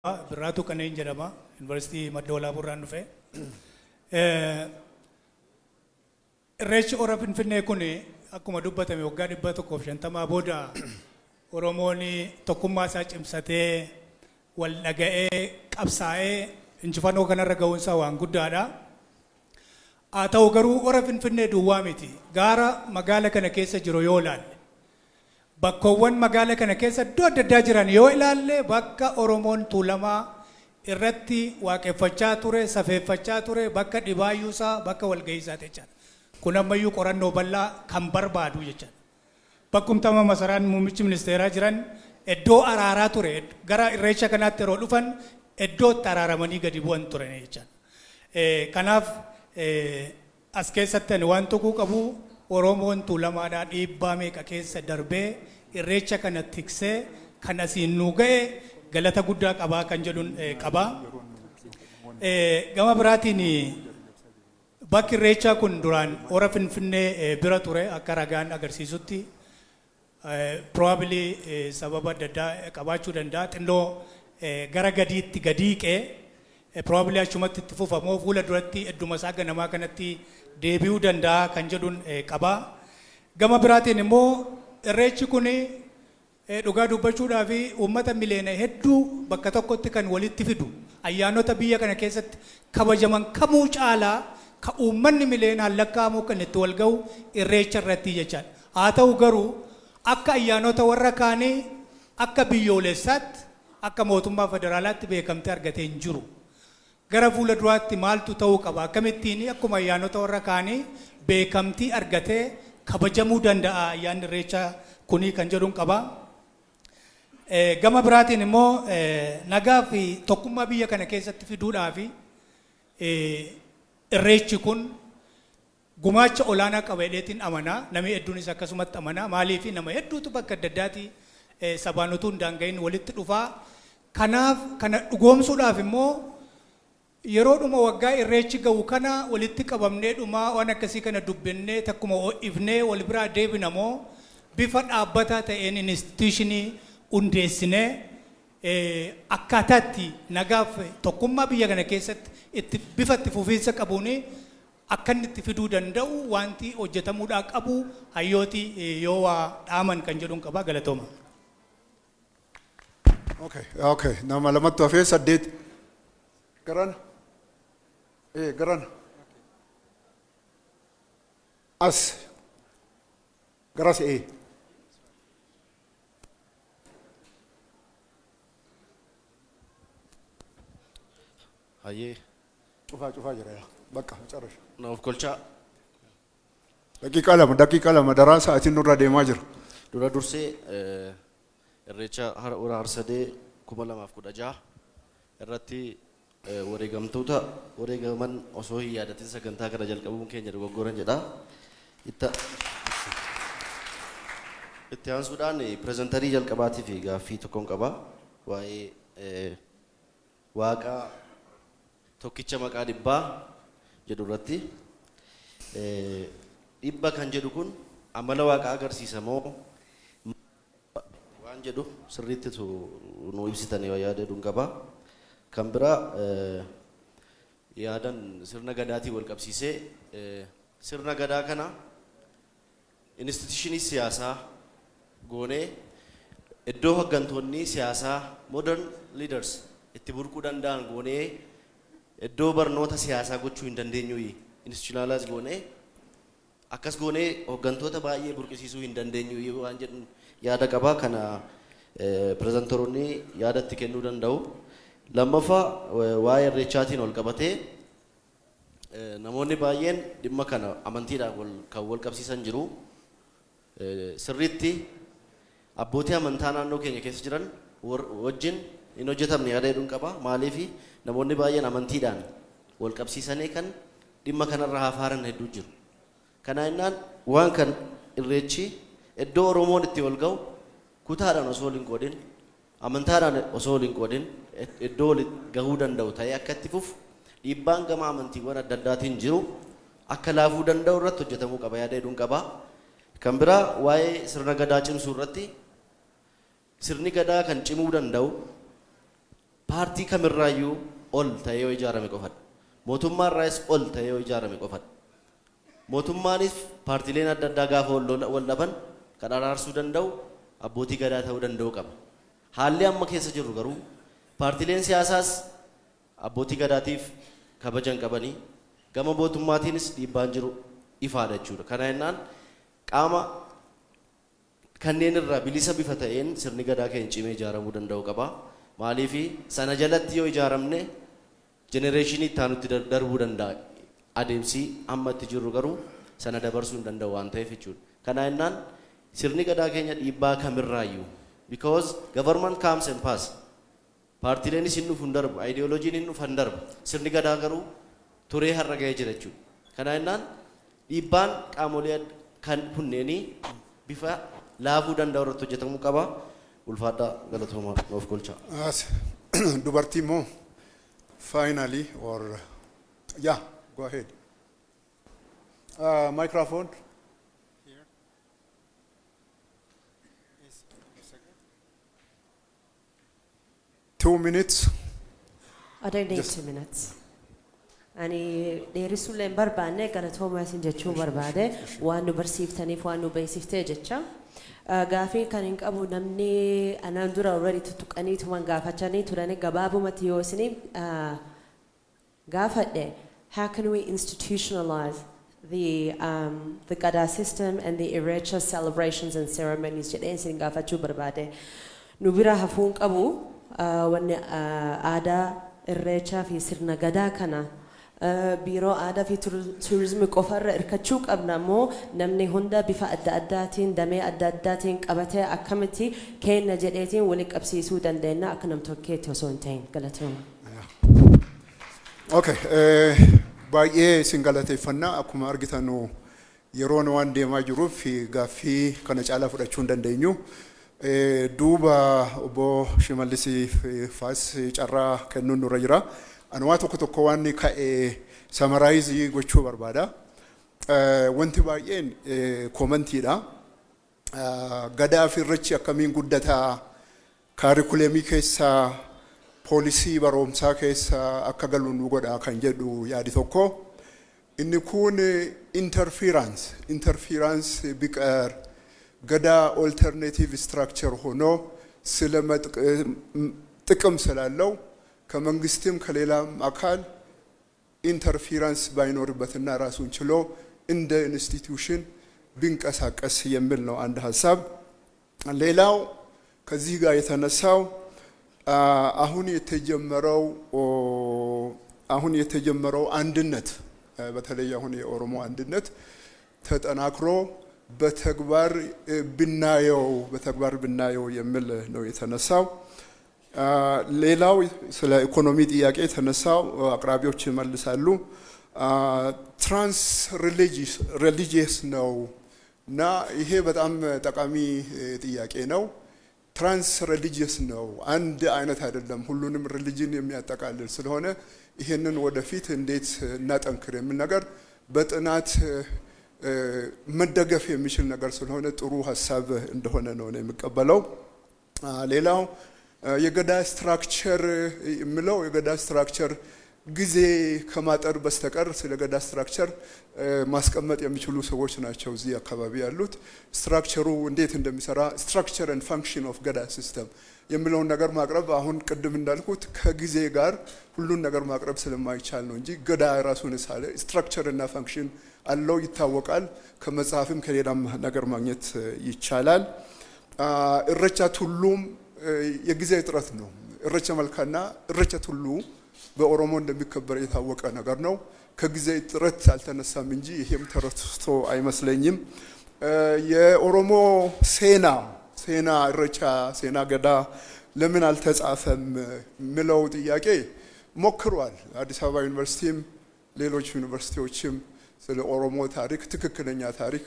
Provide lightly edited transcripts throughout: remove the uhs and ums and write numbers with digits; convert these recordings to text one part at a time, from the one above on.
Birraatu Qaneen jedhama. Yuunivarsiitii Madda Walaabuurraan dhufe. Irreechi Hora Finfinnee kun akkuma dubbatame waggaa 150 booda Oromoon tokkummaa isaa cimsatee, wal dhaga'ee, qabsaa'ee injifannoo kanarra ga'uunsaa waan guddaadha. Haa ta'u garuu, Hora Finfinnee duwwaa miti. Gaara magaala kana keessa jiru yoo ilaalle, bakkoowwan magaala kana keessa iddoo adda addaa jiran yoo ilaalle, bakka Oromoon Tuulamaa irratti waaqeffachaa ture, safeeffachaa ture, bakka dhibaayyuusaa, bakka walga'iisaa jechaadha. Kun ammayyuu qorannoo bal'aa kan barbaadu jechaadha. Bakkumtama masaraan muummichi ministeeraa jiran iddoo araaraa ture. Gara Irreecha kanaatti yeroo dhufan iddoo itti araaramanii gadi bu'an turan jechaadha. Kanaaf as keessatti ani waan tuquu qabu, Oromoon Tuulamaadhaa dhiibbaa meeqa keessa darbee Irreecha kana tiksee kan asiin nuu ga'e galata guddaa qabaa kan jedhuun qabaa. Gama biraatiin, bakki Irreechaa kun duraan Hora Finfinnee bira ture akka ragaan agarsiisutti. Probably sababa adda addaa qabaachuu danda'a. Xinnoo gara gadiitti gadiiqee probably achumatti itti fufamoo fuula duratti idduma isaa ganamaa kanatti deebi'uu danda'a kan jedhuun qabaa. Gama biraatiin immoo, Irreechi kun dhugaa dubbachuudhaa fi uummata miliyoona hedduu bakka tokkotti kan walitti fidu, ayyaanota biyya kana keessatti kabajaman kamuu caalaa ka uummanni miliyoonaan lakkaa'amu kan itti wal ga'u Irreecha irratti jechaadha. Haa ta'u garuu, akka ayyaanota warra kaanii akka biyyoolessaatti, akka mootummaa federaalaatti beekamtii argatee hin jiru. Gara fuula duraatti maaltu ta'uu qaba? Akkamittiin akkuma ayyaanota warra kaanii beekamtii argatee kabajamuu danda'a ayyaanni Irreechaa kunii kan jedhuun qaba. Gama biraatiin immoo, nagaa fi tokkummaa biyya kana keessatti fiduudhaa fi Irreechi kun gumaacha olaanaa qaba jedheetiin amanaa. Namni hedduunis akkasumatti amanaa. Maaliif? Nama hedduutu bakka adda addaati sabaan utuu hin daanga'in walitti dhufaa. Kanaaf kana dhugoomsuudhaaf immoo yeroodhuma waggaa Irreechi ga'u kana walitti qabamnee dhumaa waan akkasii kana dubbannee, takkuma ho'ifnee wal biraa deebina moo, bifa dhaabbataa ta'een institution hundeessinee akkaataatti nagaaf tokkummaa biyya kana keessatti itti bifa itti fufiinsa qabuun akka inni itti fiduu danda'u wanti hojjetamuudhaa qabu hayyooti yoo waa dhaaman kan jedhuun qaba. Galatooma. Okay. Nama lamatti hafee, saddeet. Garana. Garana. As. Garas ee. Hayyee. Cufaa, cufaa jira yaa. Bakka carrasha. Na of kolchaa. Daqiiqaa 2, daqiiqaa 2, daraa sa'aatiin nurra deemaa jira. Dura dursee Irreecha Hora Harsadee 2016 irratti wareegamtoota wareegaman osoo hin yaadatin sagantaa kana jalqabuun keenya dogoggoran jedha. Itti aansuudhaan presenter jalqabaatii fi gaaffii tokkoon qaba. Waa'ee Waaqa tokkicha maqaa dhibbaa jedhu irratti, dhibba kan jedhu kun amala Waaqaa agarsiisa moo waan jedhu sirriitti nu ibsitanii yaada jedhuun qaba. Kan biraa, yaadan sirna gadaatiin wal qabsiisee, sirna gadaa kana institution siyaasaa goonee iddoo hooggantoonni siyaasaa, modern leaders, itti burquu danda'an goonee iddoo barnoota siyaasaa gochuu hin dandeenyuyi? Institutionalize goonee, akkas goonee hooggantoota baay'ee burqisiisuu hin dandeenyu waan jedhu yaada qaba. Kana presenteroonni yaada itti kennuu danda'u. Lammaffaa, waa'ee Irreechaatiin wal qabatee namoonni baay'een dhimma kana amantiidhaan kan wal qabsiisan jiru. Sirriitti abbootii amantaa naannoo keenya keessa jiran wajjin hin hojjetamne yaada jedhuun qaba. Maaliif? Namoonni baay'een amantiidhaan wal qabsiisanii kan dhimma kanarra hafaaran hedduu jiru. Kana jennaan, waan kan Irreechi iddoo Oromoon itti wal ga'u, kutaadhaan osoo wal hin qoodin, amantaadhaan osoo wal hin qoodin, iddoo wal gahuu danda'u ta'ee akka itti fufu, dhiibbaan gama amantiiwwan adda addaatiin jiru akka laafuu danda'u irratti hojjetamuu qaba yaada jedhuun qaba. Kan biraa, waa'ee sirna gadaa cimsuu irratti, sirni gadaa kan cimuu danda'u Paartii kamirraayyuu ol ta'ee yoo ijaarame qofadha. Mootummaarraayis ol ta'ee yoo ijaarame qofadha. Mootummaanis paartiileen adda addaa gaafa wal dhaban kan araarsuu danda'u abbootii gadaa ta'uu danda'u qaba. Haalli amma keessa jirru garuu paartiileen siyaasaas abbootii gadaatiif kabajan qabanii, gama mootummaatiinis dhiibbaan jiru ifaadha jechuudha. Kana jennaan qaama kanneen irraa bilisa bifa ta'een sirni gadaa keenya cimee ijaaramuu danda'u qaba. Maaliifi sana jalatti yoo ijaaramne generation itti aanutti darbuu danda'a. Adeemsi amma itti jirru garuu sana dabarsuu hin danda'u waan ta'eef jechuudha. Kana jennaan sirni gadaa keenya dhiibbaa kamirraayyuu, because government comes and pass. Paartiileenis hin dhufu, hin darbu, ideoloojiin hin dhufa, hin darbu. Sirni gadaa garuu turee har'a ga'ee jira jechuudha. Kana jennaan dhiibbaan qaamolee kan kunneenii bifa laafuu danda'u irratti hojjetamuu qaba. Ulfaadhaa, galatoomaa, of golchaa. As dubartii immoo finally, or yeah, go ahead. Microphone. Here. Is second. 2 minutes. I don't need 2 minutes. Ani dheerissuullee hin barbaanne. Galatoomaa isin jechuu barbaade, waan nu barsiiftaniif, waan nu beeksiftee jecha. Gaafii kan hin qabu, namni anaan dura already tuttuqanii gaafachanii turani. Gabaabumatti yoo isinii gaafadhe, how can we institutionalize the Gada system and the Irrecha celebrations and ceremonies jedhee isin gaafachuu barbaade. Nu bira hafuun qabu wanni aadaa Irreechaa fi sirna gadaa kana biiroo aadaa fi turizimii qofarra hirkachuu qabna immoo namni hunda bifa adda addaatiin, damee adda addaatiin qabatee akkamitti kenna jedheetiin walitti qabsiisuu dandeenya, akka nam tokkeetti osoo hin ta'in? Galatooma. Okay, baay'ee isin galateeffannaa. Akkuma argitanu yeroon waan deemaa jiruuf gaaffii kana caalaa fudhachuu hin dandeenyu. Duuba obbo Shimallisiif faas carraa kennuun nurra jira. Ani waa tokko tokko waan ka'e summarize gochuu barbaada. Wanti baay'een commentiidha. Gadaa fi irreechi akkamiin guddataa, curriculumii keessaa, policy barumsaa keessa akka galu nu godha kan jedhu yaadi tokko. Inni kun interference ቢቀር፣ ገዳ alternative structure ሆኖ ስለ ጥቅም ስላለው ከመንግስትም ከሌላም አካል interference ባይኖርበትና ራሱን ችሎ እንደ institution ቢንቀሳቀስ የሚል ነው አንድ ሀሳብ። ሌላው ከዚህ ጋር የተነሳው አሁን የተጀመረው አንድነት፣ በተለይ አሁን የኦሮሞ አንድነት ተጠናክሮ በተግባር ብናየው የሚል ነው የተነሳው። ሌላው ስለ ኢኮኖሚ ጥያቄ የተነሳው አቅራቢዎች ይመልሳሉ። Trans religious ነው እና ይሄ በጣም ጠቃሚ ጥያቄ ነው። Trans religious ነው፣ አንድ አይነት አይደለም፣ ሁሉንም religion የሚያጠቃልል ስለሆነ ይሄንን ወደፊት እንዴት እናጠንክር የሚል ነገር በጥናት መደገፍ የሚችል ነገር ስለሆነ ጥሩ ሀሳብ እንደሆነ ነው እኔ የምቀበለው። ሌላው የገዳ structure የሚለው፣ የገዳ structure ጊዜ ከማጠር በስተቀር ስለ ገዳ structure ማስቀመጥ የሚችሉ ሰዎች ናቸው እዚህ አካባቢ ያሉት። Structure ኡ እንዴት እንደሚሰራ፣ structure and function of ገዳ system የሚለውን ነገር ማቅረብ፣ አሁን ቅድም እንዳልኩት ከጊዜ ጋር ሁሉን ነገር ማቅረብ ስለማይቻል ነው እንጂ ገዳ ራሱን የቻለ structure እና function አለው፣ ይታወቃል። ከመጽሐፍም ከሌላም ነገር ማግኘት ይቻላል። እረቻ ቱሉም የጊዜ እጥረት ነው። እረቻ መልካና እረቻ ቱሉ በኦሮሞ እንደሚከበር የታወቀ ነገር ነው። ከጊዜ እጥረት አልተነሳም እንጂ ይሄም ተረስቶ አይመስለኝም። የኦሮሞ ሴና እረቻ፣ ሴና ገዳ ለምን አልተጻፈም የሚለው ጥያቄ ሞክሯል። አዲስ አበባ ዩኒቨርሲቲም ሌሎች ዩኒቨርሲቲዎችም ስለ ኦሮሞ ታሪክ፣ ትክክለኛ ታሪክ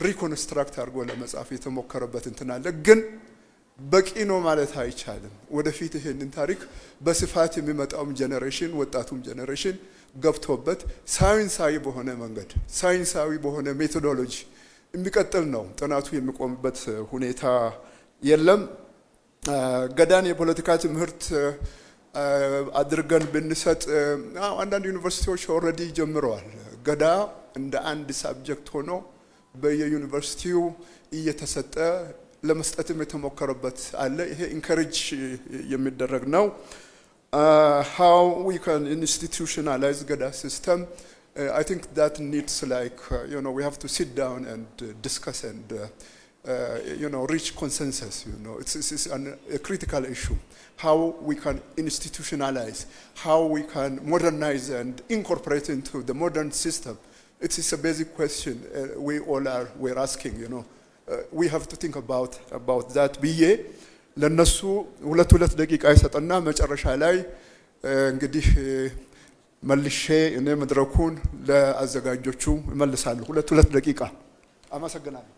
reconstruct አድርጎ ለመጻፍ የተሞከረበት እንትን አለ፣ ግን በቂ ነው ማለት አይቻልም። ወደፊት ይሄንን ታሪክ በስፋት የሚመጣውም generation፣ ወጣቱም generation ገብቶበት ሳይንሳዊ በሆነ መንገድ፣ ሳይንሳዊ በሆነ methodology የሚቀጥል ነው። ጥናቱ የሚቆምበት ሁኔታ የለም። ገዳን የፖለቲካ ትምህርት አድርገን ብንሰጥ አንዳንድ ዩኒቨርሲቲዎች already ጀምረዋል። ገዳ እንደ አንድ subject ሆኖ በየዩኒቨርሲቲው እየተሰጠ ለመስጠትም የተሞከረበት አለ። ይሄ encourage የሚደረግ ነው። How we can institutionalize Gada system, I think that needs like, we have to sit down and discuss and reach consensus. It's a critical issue. How we can institutionalize, how we can modernize and incorporate into the modern system. It is a basic question we all are we're asking. We have to think about that ብዬ ለነሱ ሁለት ሁለት ደቂቃ ይሰጥና መጨረሻ ላይ እንግዲህ መልሼ እኔ መድረኩን ለአዘጋጆቹ እመልሳለሁ። ሁለት ሁለት ደቂቃ። አመሰግናለሁ።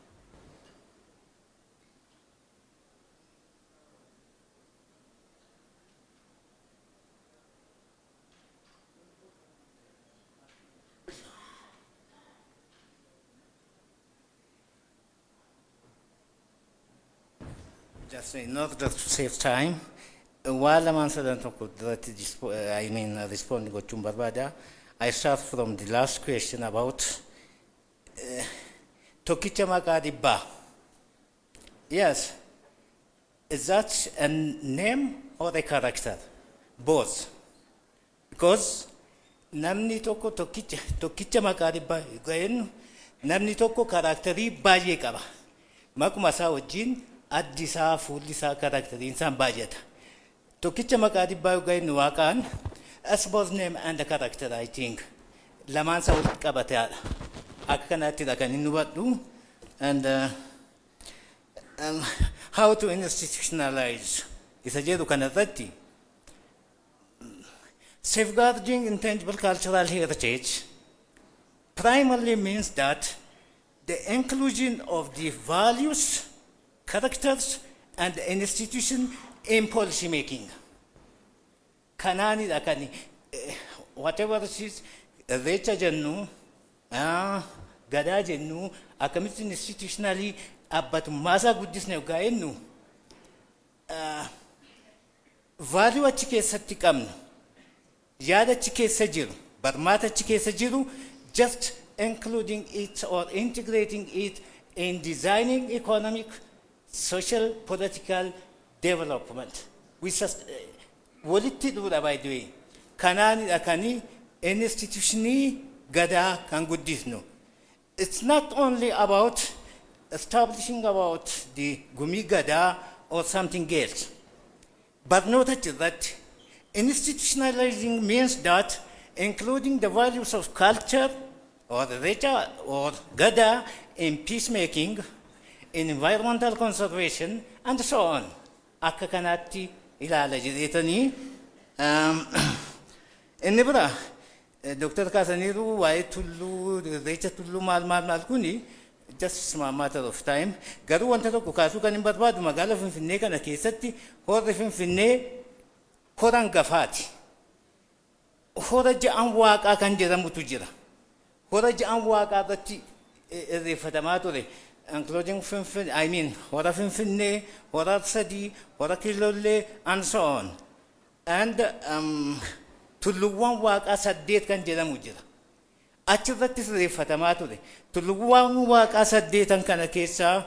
Just in order to save time, waan lamaan sadan tokko duratti I mean, respond gochuun barbaada. I start from the last question about Tokkicha Maqaa Dhibbaa. Yes, is that a name or a character? Both. Because namni tokko Tokkicha Maqaa Dhibbaa jennu namni tokko characterii baay'ee qaba. Maquma isaa wajjin addi isaa, fuulli isaa, characteriin isaa baay'ata. Tokkicha Maqaa Dhibbaa yoo jennu Waaqaan as both name and a character, I think. Lamaan isaa walitti qabateedha. Akka kanattidha kan inni hubadhu. And how to institutionalize isa jedhu kanarratti, safeguarding intangible cultural heritage primarily means that the inclusion of the values, characters, and the institution in policy making. Kanaanidha kan whatever it is, Irreecha jennu, Gadaa jennu, akkamitti institutionally dhaabbatummaa isaa guddisne yookaan jennu, value achi keessatti qabnu, yaada achi keessa jiru, barmaata achi keessa jiru, just including it or integrating it in designing economic, social, political development. We walitti hidhuudha, by the way. Kanaanidha kani institutionii Gadaa kan guddisnu. It's not only about establishing about the Gumi Gada or something else. Barnoota irratti institutionalizing means that including the values of culture or Irreecha or Gada in peacemaking, in environmental conservation, and so on. Akka kanaatti ilaala jedheetanii inni bira Dr. Kaasaniiru waa'ee tulluu, Irreecha tulluu maal maal maal kuni just a matter of time. Garuu wanta tokko kaasuu kan hin barbaadu, magaalaa Finfinnee kana keessatti horri Finfinnee hora hangafaati. Hora ja'an Waaqaa kan jedhamutu jira. Hora ja'an Waaqaa irratti irreeffatamaa ture. Including Finfinnee, I mean, hora Finfinnee, hora Sadii, hora Kiilollee, and so on. And tulluuwwan Waaqaa saddeet kan jedhamu jira. Achirratti irreeffatamaa ture. Tulluuwwan Waaqaa saddeetan kana keessaa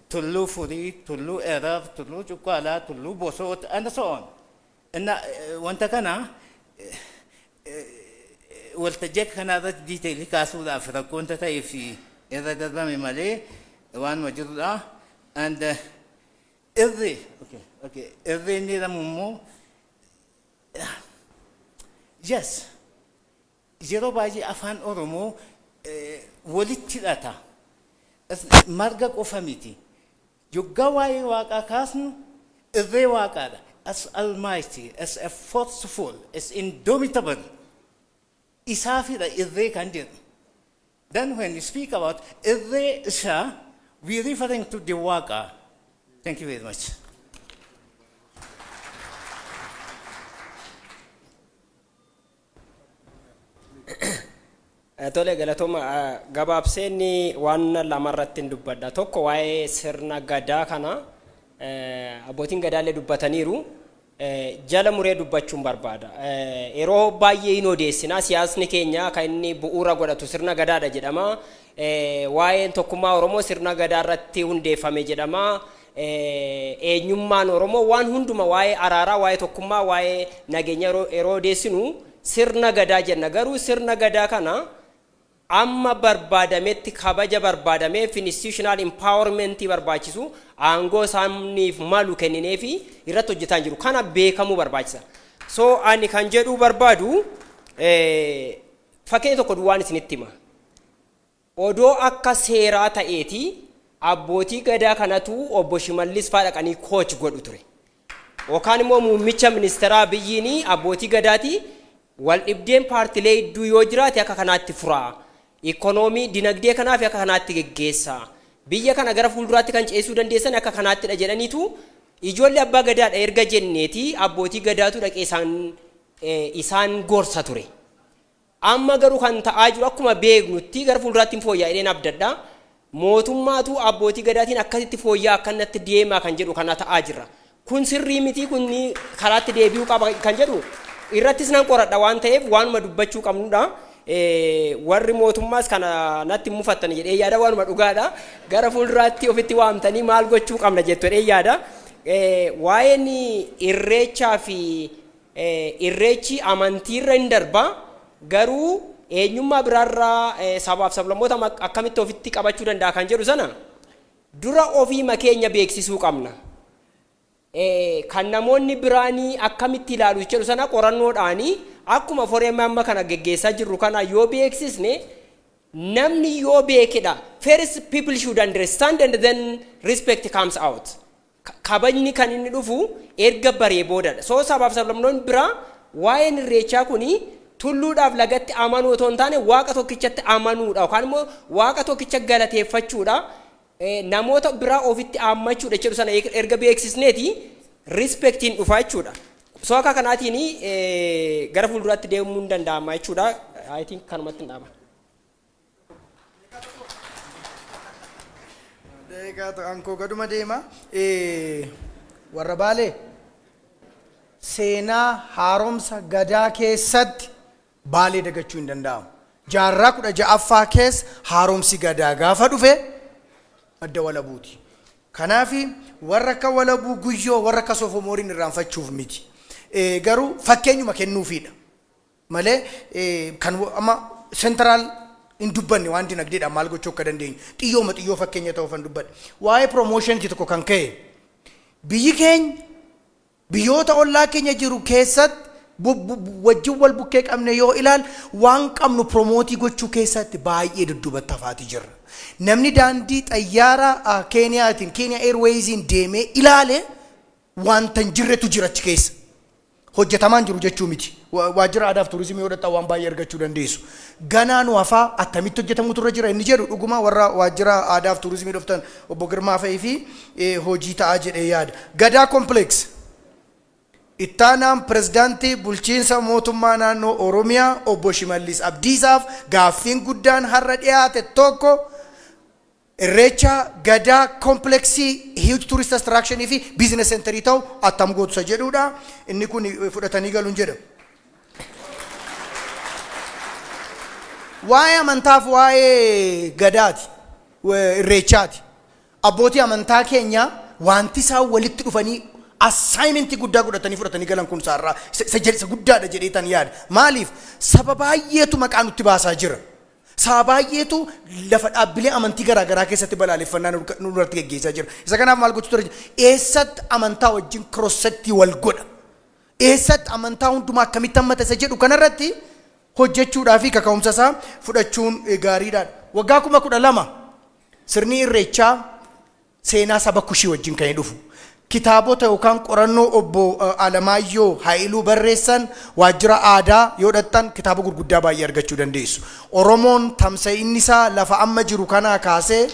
Tulluu Furii, Tulluu Erar, Tulluu Cuqqaalaa, Tulluu Bosoot, and so on. Inna wanta kana waltajjii kana irratti detailii kaasuudhaaf rakkoonta ta'ee fi irra darbame malee waanuma jirudha. And irri, okay, irri inni jedhamu immoo, yes, yeroo baay'ee afaan Oromoo walitti hidhata. Marga qofa miti. Yoggaa waa'ee Waaqaa kaasnu irree Waaqaadha. As almighty, as a forceful, as indomitable. Isaafidha irree kan jedhu. Then when you speak about irree isaa, we referring to the Waaqa. Thank you very much. Tole, galatooma. Gabaabseenni waan lama irratti hin dubbadha. Tokko waa'ee sirna Gadaa kana abbootiin Gadaallee dubbataniiru. Jala muree dubbachuun barbaada. Yeroo baay'ee hin odeessinaa, siyaasni keenya kan inni bu'uura godhatu sirna gadaadha jedhama. Waa'een tokkummaa Oromoo sirna gadaa irratti hundeeffame jedhama. Eenyummaan Oromoo waan hunduma, waa'ee araaraa, waa'ee tokkummaa, waa'ee nageenya yeroo odeessinu sirna gadaa jenna. Garuu sirna gadaa kana amma barbaadametti kabaja barbaadameef, institutional empowerment barbaachisu, aangoo isaaniif malu kenninee fi irratti hojjetaa jiru. Kana beekamuu barbaachisa. So ani kan jedhuu barbaadu, fakkeenya tokko duwwaan isinitti hima. Odoo akka seeraa ta'eeti abbootii gadaa kanatu obbo Shimallis faa dhaqanii coach godhu ture. Yookaan immoo muummicha ministeeraa biyyiin abbootii gadaati wal dhibdeen paartilee hedduu yoo jiraate akka kanaatti furaa. Ikoonoomii dinagdee kanaaf akka kanaatti geggeessa. Biyya kana gara fuulduraatti kan ceesisuu dandeessan akka kanaattidha jedhaniitu, ijoollee abbaa gadaadha erga jenneeti, abbootii gadaatu dhaqee isaan gorsa ture. Amma garuu kan ta'aa jiru akkuma beeknutti gara fuulduraatti hin fooyya'aa jedheen abdadha. Mootummaatu abbootii gadaatiin akkasitti fooyya'aa, akkanatti deemaa kan jedhu kana ta'aa jira. Kun sirrii miti, kun karaatti deebi'uu qaba kan jedhu irrattis nan qoradha waan ta'eef waanuma dubbachuu qabnudha. Warri mootummaas kana natti mufattan jedhee yaada, waanuma dhugaadha. Gara fuulduraatti ofitti waamtanii maal gochuu qabna jettu jedhee yaada. Waa'een irreechaa fi irreechi amantiirra hin darba, garuu eenyummaa biraarraa sabaaf sablammoota akkamitti ofitti qabachuu danda'a kan jedhu sana dura ofii keenya beeksisuu qabna. Kan namoonni biraanii akkamitti ilaalu jedhu sana qorannoodhaanii akkuma foreemma amma kana geggeessaa jirru kana yoo beeksisne, namni yoo beekedha. First people should understand and then respect comes out. Kabajni kan inni dhufu erga baree boodadha. So sabaaf sablammoonni biraa waa'een irreechaa kuni tulluudhaaf lagatti amanuu otoo hin taane waaqa tokkichatti amanuudha yookaan immoo waaqa tokkicha galateeffachuudha. Namoota biraa ofitti aammachuudha jedhu sana erga beeksisneeti respectiin dhufa jechuudha. So akka kanaatiin gara fuulduraatti deemuun danda'ama jechuudha. I think kanumatti hin dhaaba. Daqiiqaa ankoo gaduma deema. Warra Baalee, seenaa haaromsa gadaa keessatti Baalee dagachuu hin danda'amu. Jaarraa 16ffaa keessa haaromsi gadaa gaafa dhufe madda Walabuuti. Kanaaf warra akka Walabuu Guyyoo, warra akka Sofomooriin irraanfachuuf miti. Garuu fakkeenyuma kennuufiidha. Malee kan amma central hin dubbanne, waan dinagdeedhaan maal gochuu akka dandeenyu xiyyooma xiyyoo fakkeenya ta'uuf hin dubbadhe. Waa'ee promotionii tokko kan ka'e, biyyi keenya biyyoota ollaa keenya jiru keessatti wajjin wal bukkee qabne yoo ilaal, waan qabnu promote gochuu keessatti baay'ee dudduubatti hafaatii jirra. Namni daandii xayyaara Keeniyaatiin, Kenya Airwaysiin deemee ilaale, wanta hin jirretu jira achi keessa. Hojjetamaan jiru jechuu miti. Waajjira aadaa fi turizimii yoo dhaqxan waan baay'ee argachuu dandeessu. Ganaa nu hafaa, attamitti hojjetamutu irra jira inni jedhu, dhuguma warra waajjira aadaa fi turizimii dhuftan obbo Girmaa fa'ii fi hojii ta'aa jedhee yaada. Gadaa Complex. Ittaanaan pirezidaantii bulchiinsa mootummaa naannoo Oromiyaa obbo Shimallis Abdiisaaf gaaffiin guddaan har'a dhiyaate tokko Irreecha Gadaa Complexii huge tourist attractionii fi business centerii ta'u attam gootu isa jedhudha. Inni kun fudhatanii galuun jedha. Waa'ee amantaaf waa'ee gadaati, irreechaati. Abbootii amantaa keenya wanti isaan walitti dhufanii assignmentii guddaa godhatanii fudhatanii galan kun isaarraa isa guddaadha jedhee tan yaada. Maaliif? Saba baay'eetu maqaa nutti baasaa jira. Saba baay'eetu lafa dhaabbilee amantii garaa garaa keessatti balaaleffannaa nurratti geggeessaa jira. Isa kanaaf maal gochuu ture? Eessatti amantaa wajjin crossatti wal godha? Eessatti amantaa hundumaa akkamitti hammata isa jedhu kanarratti hojjechuudhaa fi kaka'umsa isaa fudhachuun gaariidha. Waggaa 12,000 sirni irreechaa seenaa saba Kushii wajjin kan dhufu. Kitaabota yookaan qorannoo obbo Alamaayyoo Haayiluu barreessan waajjira aadaa yoo dhaqxan kitaaba gurguddaa baay'ee argachuu dandeessu. Oromoon tamsa'inni isaa lafa amma jiru kanaa kaasee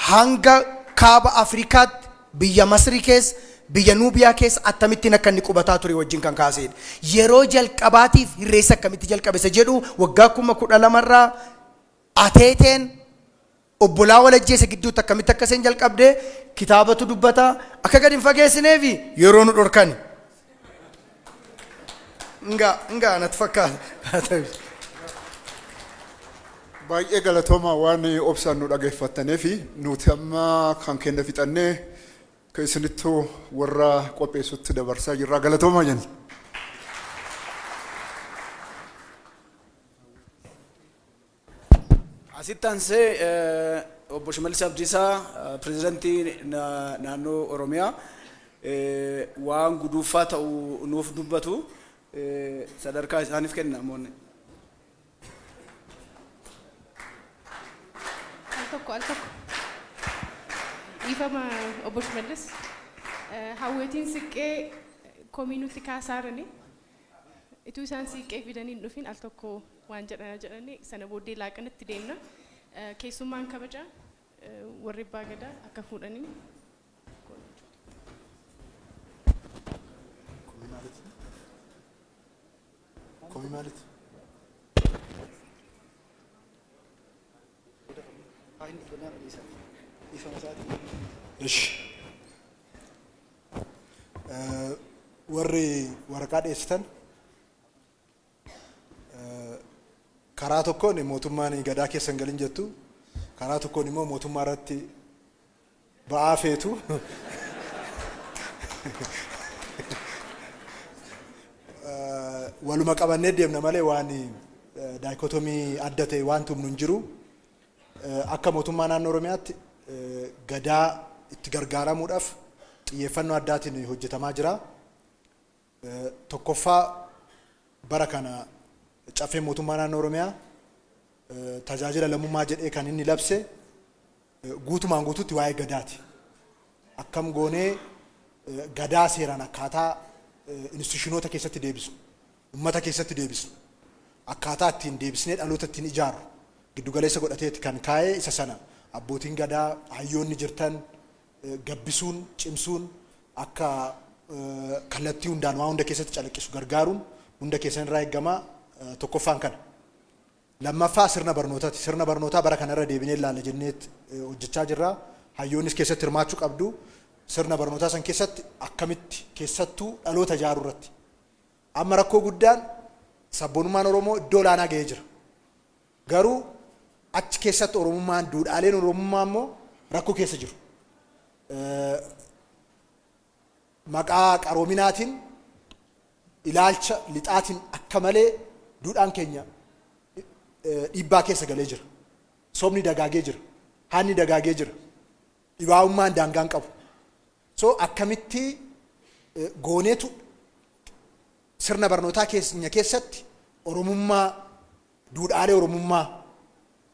hanga kaaba Afrikaatti, biyya Masrii keessa, biyya Nuubiyaa keessa akkamittiin akka inni qubataa ture wajjin kan kaasedha. Yeroo jalqabaatiif irreessa akkamitti jalqabe isa jedhu waggaa 12,000rraa ateeteen Obbolaa wal ajjeese gidduutti akkamitti akka isheen jalqabdee kitaabatu dubbata akka gadi hin fageessineefi yeroo nu dhorkani. Ngaa ngaa natti fakkaata. Baay'ee galatooma waan obsaan nu dhageeffattanii fi nuti amma kan keenya fixannee isinittuu warra qopheessutti dabarsaa jirra. Galatoomaa jenna. Asitti aansee obbo Shimallis Abdiisaa, pirezidantii naannoo Oromiyaa, waan guduuffaa ta'u nuuf dubbatu, sadarkaa isaaniif kenna namoonni. Al tokko, al tokko. Dhiifama, obbo Shimallis. Hawweetiin siqqee komii nutti kaasaa jirani. Ituu isaan siiqqee fidanii hin dhufin al tokko waan jedhana jedhanii sana booddee laaqanatti deemna. Keessummaan kabajaa warri abbaa gadaa akka fuudhanii. Komii maaliiti? Komii maaliiti? እሺ Warri waraqaa dhiyeessitan, karaa tokkoon mootummaan gadaa keessa hin galin jettu, karaa tokkoon immoo mootummaa irratti ba'aa feetu. Waluma qabannee deemna malee waan dichotomy adda ta'e waan tumnu hin jiru. Akka mootummaa naannoo Oromiyaatti gadaa itti gargaaramuudhaaf xiyyeeffannoo addaatiin hojjetamaa jira. Tokkoffaa, bara kana caffee mootummaa naannoo Oromiyaa tajaajila lammummaa jedhee kan inni labse guutumaan guututti waa'ee gadaati. Akkam goonee gadaa seeraan akkaataa institutionoota keessatti deebisnu, uummata keessatti deebisnu, akkaataa ittiin deebisnee dhaloota ittiin ijaarru giddugaleessa godhateeti kan kaa'ee. Isa sana abbootiin gadaa, hayyoonni jirtan gabbisuun, cimsuun, akka kallattii hundaan waa hunda keessatti calaqqisu gargaaruun hunda keessan irraa eegama. Tokkoffaan kana. Lammaffaa, sirna barnootaati. Sirna barnootaa bara kanarra deebinee ilaalla jenneet hojjechaa jirra. Hayyoonnis keessatti hirmaachuu qabdu. Sirna barnootaa san keessatti akkamitti keessattuu dhaloota ijaaruu irratti. Amma rakkoo guddaan sabboonummaan Oromoo iddoo olaanaa ga'ee jira. Garuu achi keessatti Oromummaan, duudhaaleen Oromummaa immoo rakkoo keessa jiru. Maqaa qaroominaatiin, ilaalcha lixaatiin akka malee duudhaan keenya dhiibbaa keessa galee jira. Sobni dagaagee jira. Hanni dagaagee jira. Dhibaa'ummaan daangaan qabu. So akkamitti gooneetu sirna barnootaa keenya keessatti Oromummaa, duudhaalee Oromummaa,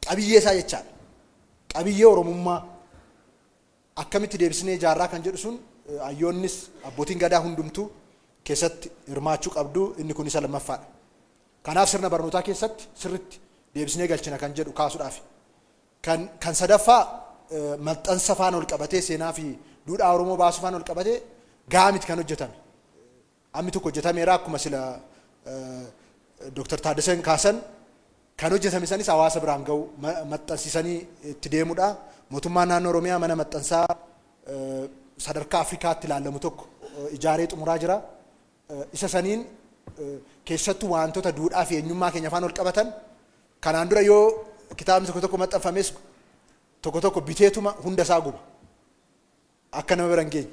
qabiyyee isaa jechaadha. Qabiyyee Oromummaa akkamitti deebisnee ijaarraa kan jedhu sun hayyoonnis abbootiin gadaa hundumtuu keessatti hirmaachuu qabdu. Inni kun isa lammaffaadha. Kanaaf sirna barnootaa keessatti sirritti deebisnee galchina kan jedhu kaasuudhaaf. Kan sadaffaa, maxxansa faana ol qabatee, seenaa fi duudhaa Oromoo baasuu faana ol qabatee gahaa miti kan hojjetame. Ammi tokko hojjetameera, akkuma sila Dr. Taaddaseen kaasan, kan hojjetame sanis hawaasa biraan ga'u, maxxansiisanii itti deemudha. Mootummaan naannoo Oromiyaa mana maxxansaa sadarkaa Afrikaatti ilaalamu tokko ijaaree xumuraa jira. Isa saniin keessattuu wantoota duudhaa fi eenyummaa keenya faana ol qabatan, kanaan dura yoo kitaabni tokko tokko maxxanfames tokko tokko biteetuma hunda isaa guba. Akka nama bira hin geenye.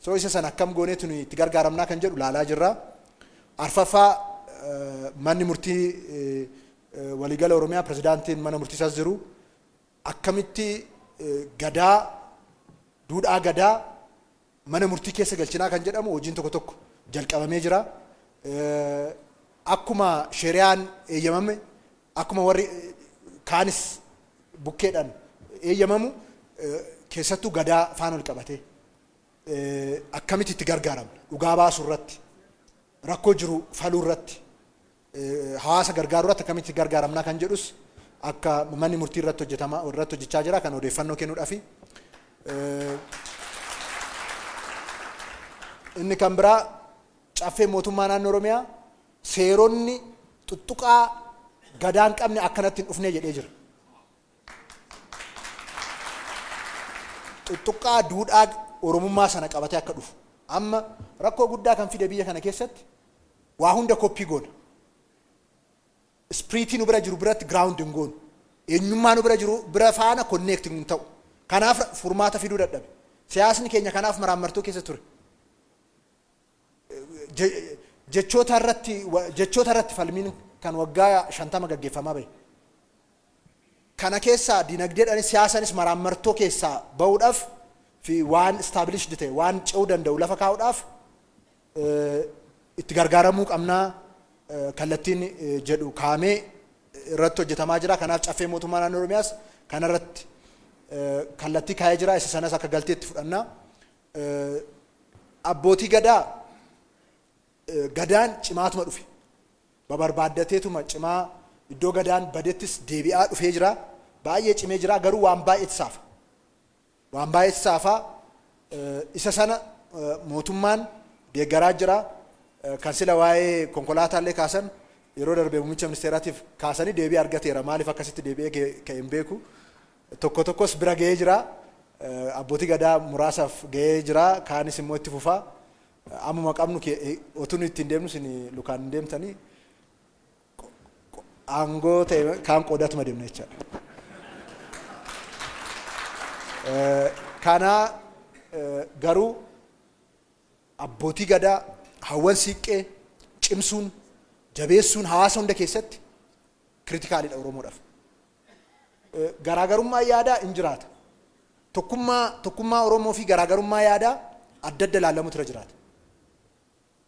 So isa sana akkam gooneetu nuyi itti gargaaramnaa kan jedhu laalaa jirra. Arfaffaa, manni murtii waliigala Oromiyaa, pirezidaantiin mana murtii isaas jiru, akkamitti gadaa, duudhaa gadaa mana murtii keessa galchinaa kan jedhamu hojiin tokko tokko jalqabamee jira. Akkuma shari'aan eeyyamame, akkuma warri kaanis bukkeedhaan eeyyamamu, keessattuu gadaa faana ol qabatee akkamitti itti gargaaramna, dhugaa baasuu irratti, rakkoo jiru faluu irratti, hawaasa gargaaruu irratti akkamitti itti gargaaramnaa kan jedhus akka manni murtii irratti hojjetama irratti hojjechaa jira kan odeeffannoo kennuudhaafi. Inni kan biraa, caffee mootummaa naannoo Oromiyaa seeronni tuttuqaa gadaa hin qabne akkanatti hin dhufne jedhee jira. Tuttuqqaa duudhaa Oromummaa sana qabatee akka dhufu. Amma rakkoo guddaa kan fide biyya kana keessatti waa hunda copy goona. Spiritii nu bira jiru biratti ground hin goonu. Eenyummaa nu bira jiru bira faana connect hin ta'u. Kanaaf furmaata fiduu dadhabe. Siyaasni keenya kanaaf maraammartoo keessa ture. Jechoota irratti falmiin kan waggaa 50 gaggeeffamaa bahe. Kana keessaa dinagdeedhaanis siyaasanis maraammartoo keessaa bahuudhaaf fi waan established ta'e, waan ce'uu danda'u lafa kaa'uudhaaf itti gargaaramuu qabnaa kallattiin jedhu kaa'amee irratti hojjetamaa jira. Kanaaf caffee mootummaa naannoo Oromiyaas kanarratti kallattii kaa'ee jira. Isa sanas akka galteetti fudhannaa. Abbootii gadaa, gadaan cimaatuma dhufe. Babarbaaddateetuma cimaa, iddoo gadaan badettis deebi'aa dhufee jira. Baay'ee cimee jira, garuu waan baay'eetti saafa. Waan baay'eetti saafaa, isa sana mootummaan deeggaraa jira. Kan sila waa'ee konkolaataallee kaasan, yeroo darbe muummicha ministeeraatiif kaasanii deebii argateera. Maaliif akkasitti deebi'ee ka'e hin beeku. Tokko tokkos bira ga'ee jira. Abbootii gadaa muraasaaf ga'ee jira. Kaanis immoo itti fufaa. Ammuma qabnu otuu nu ittiin deemnu isin lukaan hin deemtanii, aangoo ta'e kaan qoodatuma deemna jechaadha. Kana garuu abbootii gadaa, hawwan siiqqee cimsuun, jabeessuun hawaasa hunda keessatti criticalidha Oromoodhaaf. Garaagarummaa yaadaa hin jiraata. Tokkummaa Oromoo fi garaagarummaa yaadaa adda adda ilaallamutu irra jiraata.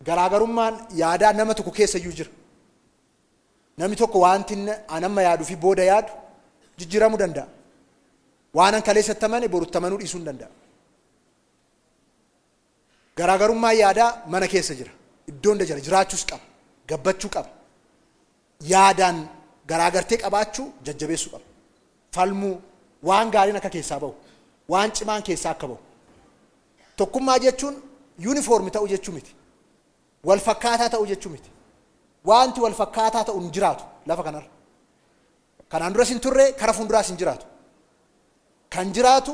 Garaagarummaan yaadaa nama tokko keessa iyyuu jira. Namni tokko wanti inni an amma yaaduu fi booda yaadu jijjiiramuu danda'a. Waan an kaleessatti amane borutti amanuu dhiisuu hin danda'a. Garaagarummaan yaadaa mana keessa jira. Iddoo hunda jira. Jiraachuus qaba. Gabbachuu qaba. Yaadaan garaagartee qabaachuu jajjabeessuu qaba. Falmuu, waan gaariin akka keessaa bahu, waan cimaan keessaa akka bahu. Tokkummaa jechuun uniform ta'uu jechuu miti. Wal fakkaataa ta'uu jechuu miti. Wanti wal fakkaataa ta'u hin jiraatu lafa kanarra. Kanaan duras hin turre, kara fuulduraas hin jiraatu. Kan jiraatu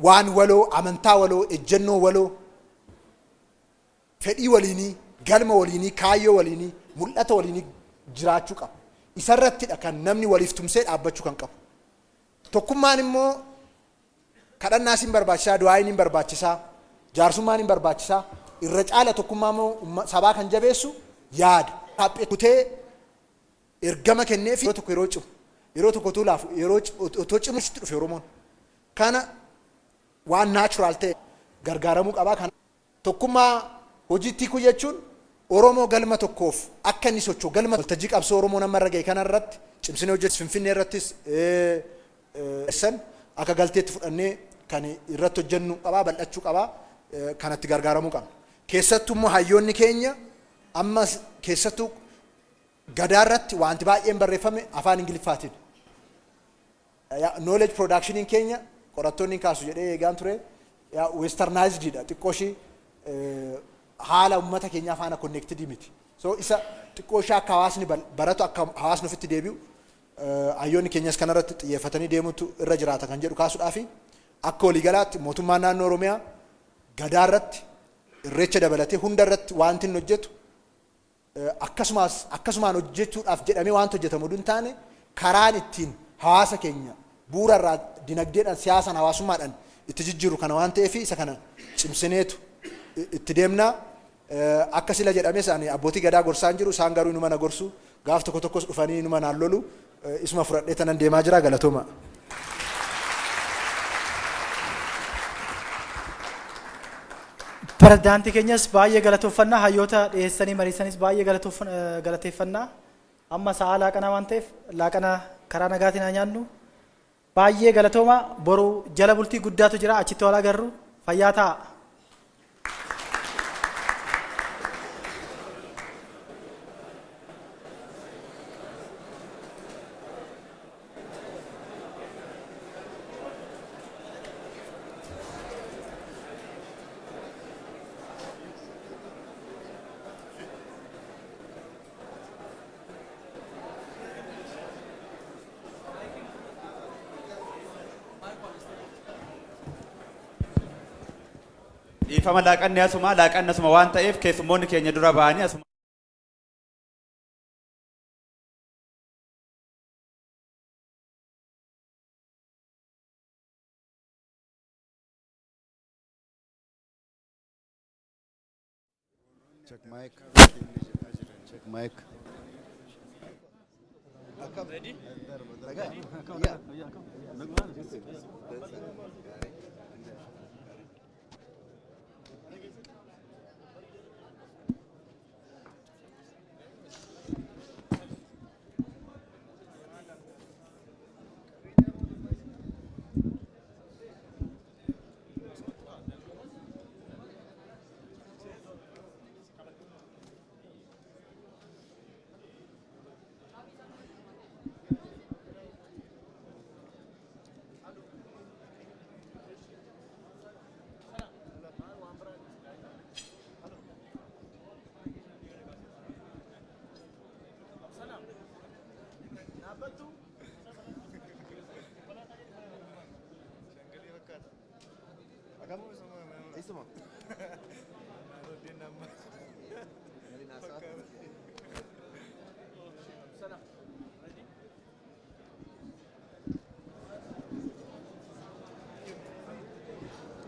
waan waloo, amantaa waloo, ejjennoo waloo, fedhii waliinii, galma waliinii, kaayyoo waliinii, mul'ata waliinii jiraachuu qaba. Isarrattidha kan namni waliif tumsee dhaabbachuu kan qabu. Tokkummaan immoo kadhannaas hin barbaachisaa, du'aayin hin barbaachisaa, jaarsummaan hin barbaachisaa. Irra caala tokkummaa immoo sabaa kan jabeessu yaada. Haphee kutee ergama kenneef yeroo tokko yeroo cimu, yeroo tokko utuu laafu, yeroo otoo cimu sitti dhufe Oromoon. Kana waan natural ta'e gargaaramuu qabaa. Kana tokkummaa hojiitti hiikuu jechuun Oromoo galma tokkoof akka inni socho'u, galma waltajjii qabsoo Oromoo nama irra ga'e kana irratti cimsinee hojjetu, Finfinnee irrattis san akka galteetti fudhannee kan irratti hojjennu qabaa, bal'achuu qabaa, kanatti gargaaramuu qabna. Keessattuu immoo hayyoonni keenya ammas, keessattuu gadaa irratti wanti baay'een barreeffame afaan Ingiliffaatiin. Knowledge productioniin keenya, qorattoonni kaasu jedhee eegaan ture, westernizedidha, xiqqoo ishii haala uummata keenyaa faana connected miti. So isa xiqqoo ishee akka hawaasni baratu, akka hawaasni ofitti deebi'u, hayyoonni keenyas kanarratti xiyyeeffatanii deemutu irra jiraata kan jedhu kaasuudhaafi, akka waliigalaatti mootummaan naannoo Oromiyaa gadaa irratti, irreecha dabalatee hunda irratti wanti inni hojjetu akkasumas akkasumaan hojjechuudhaaf jedhamee wanti hojjetamu hin taane, karaan ittiin hawaasa keenya bu'uura irraa dinagdeedhaan, siyaasaan, hawaasummaadhaan itti jijjiiru kana waan ta'eef, isa kana cimsineetu itti deemna. Akka sila jedhames ani abbootii gadaa gorsaan jiru, isaan garuu inuma na gorsu, gaaf tokko tokkos dhufanii inuma naan lolu, isuma fudhadhee tanan deemaa jira. Galatooma. Pirezidaantii keenyas baay'ee galatoofannaa, hayyoota dhiyeessanii mariisanis baay'ee galateeffannaa. Amma sa'a laaqanaa waan ta'eef laaqana karaa nagaatiin haa nyaannu. Baay'ee galatooma, boru jala bultii guddaatu jira, achitti wal agarru, fayyaa ta'a. Dhiifama, laaqanni asuma, laaqanni asuma waan ta'eef keessummoonni keenya dura ba'anii asuma. Check mic. Check mic. Ready? Yeah.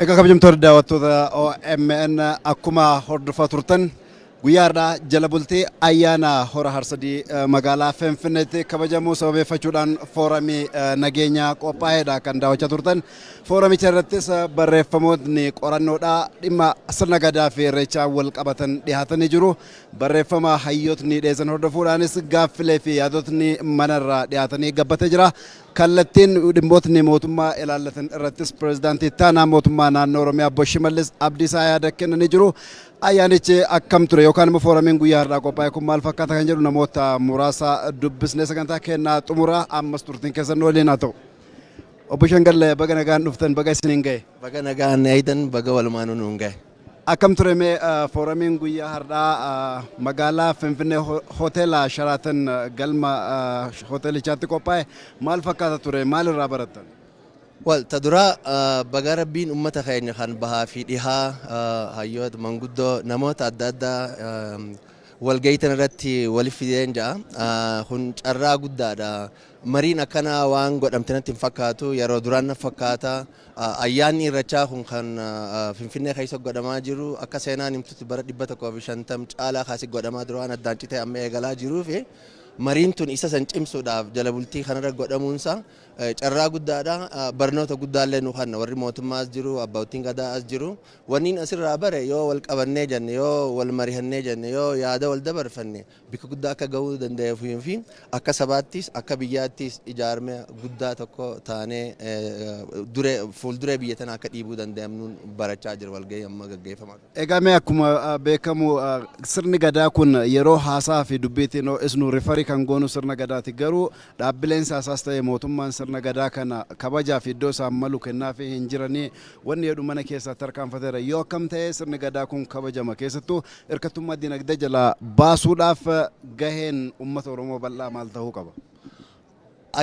Egaa kabajamtoota daawwattoota OMN, akkuma hordofaa turtan guyyaa har'aa jala bultii ayyaana Hora Harsadii magaalaa Finfinneetti kabajamuu sababeeffachuudhaan fooramii nageenyaa qophaa'eedha kan daawwachaa turtan. Fooramicha irrattis barreeffamootni qorannoodhaa dhimma sirna gadaa fi irreechaa wal qabatan dhiyaatanii jiru. Barreeffama hayyootni dhiyeessan hordofuudhaanis gaaffilee fi yaadotni manarraa dhiyaatanii gabbatee jira. Kallattiin dhimmootni mootummaa ilaallatan irrattis pirezidaantii ittaanaa mootummaa naannoo Oromiyaa obbo Shimallis Abdiisaa yaada kennanii jiru. Ayyaanichi akkam ture yookaan immoo fooramiin guyyaa har'aa qophaa'e kun maal fakkaata kan jedhu namoota muraasa dubbisnee sagantaa kennaa xumura. Ammas turtiin keessan waliin haa ta'u. Obbo Shangalle, baga nagaan dhuftan, baga isiniin ga'e. Baga nagaan eeydan, baga walumaanuu nuun ga'e. Akkam ture mee fooramiin guyyaa har'aa magaalaa Finfinnee hoteela Sharaatan galma hoteelichaatti qophaa'e maal fakkaata ture, maal irraa barattan? Wal ta duraa, baga rabbiin ummata keenya kan bahaa fi dhihaa, hayyoota, manguddoo, namoota adda addaa walga'iitan irratti walif fideen ja'a. Kun carraa guddaadha. Mariin akkanaa waan godhamte natti hin fakkaatu. Yeroo duraan na fakkaata. Ayyaanni Irrechaa kun kan Finfinnee keessa godhamaa jiru akka seenaan himtutti bara 150 caalaa kaasii godhamaa dura waan addaan citee amma eegalaa jiruu fi mariin tun isa san cimsuudhaaf jala bultii kanarra godhamuunsa carraa guddaadha. Barnoota guddaallee nu kanna, warri mootummaas jiru, abbootiin gadaa as jiru. Wanniin asirraa bare, yoo wal qabannee jenne, yoo wal marihannee jenne, yoo yaada wal dabarfanne, bikka guddaa akka gahuu danda'eefii fi akka sabaattis akka biyyaattis ijaarame guddaa tokko taanee duree fuulduree biyya tana akka dhiibuu danda'amnuun barachaa jira walgahii amma gaggeeffamaa. Egaa mee akkuma beekamu sirni gadaa kun yeroo haasaa fi dubbiitiin ho'isnu refer kan goonu sirna gadaati. Garuu dhaabbileen siyaasaas ta'e mootummaan sirna gadaa kana kabajaa fi iddoo isaan malu kennaafii hin jiranii wanni jedhu mana keessaa tarkaanfateera. Yoo akkam ta'e sirni gadaa kun kabajama, keessattuu hirkattummaa dinagdee jalaa baasuudhaaf gaheen uummata Oromoo bal'aa maal ta'uu qaba?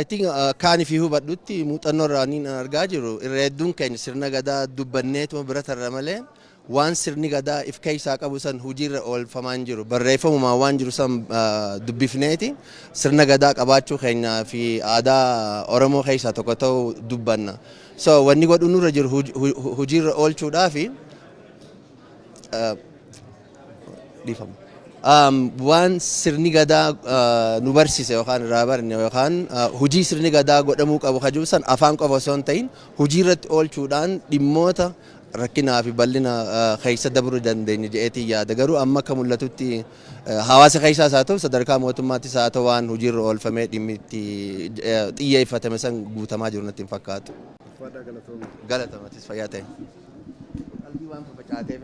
I think kaani fi hubadhutti muuxannoo irraa niin argaa jiru, irra hedduun keenya sirna gadaa dubbanneetuma bira tarra malee waan sirni gadaa if keessaa qabu san hojiirra oolfamaa hin jiru. Barreeffamumaan waan jiru san dubbifneeti sirna gadaa qabaachuu keenyaa fi aadaa Oromoo keessaa tokko ta'uu dubbanna. So wanni godhu nurra jiru hojiirra oolchuudhaafi dhiifama. Waan sirni gadaa nu barsiise yookaan irraa barne yookaan hojii sirni gadaa godhamuu qabu kajuu san afaan qofa osoo hin ta'in hojii irratti oolchuudhaan dhimmoota rakkinaa fi bal'ina keessa dabruu dandeenya jedheetiin yaada. Garuu amma akka mul'atutti hawaasa keessaas haa ta'u, sadarkaa mootummaattis haa ta'u, waan hojiirra oolfamee dhimmi itti xiyyeeffatame san guutamaa jiru natti hin fakkaatu. Galatoomatis, fayyaa ta'e. Qalbii waan fafacaateef.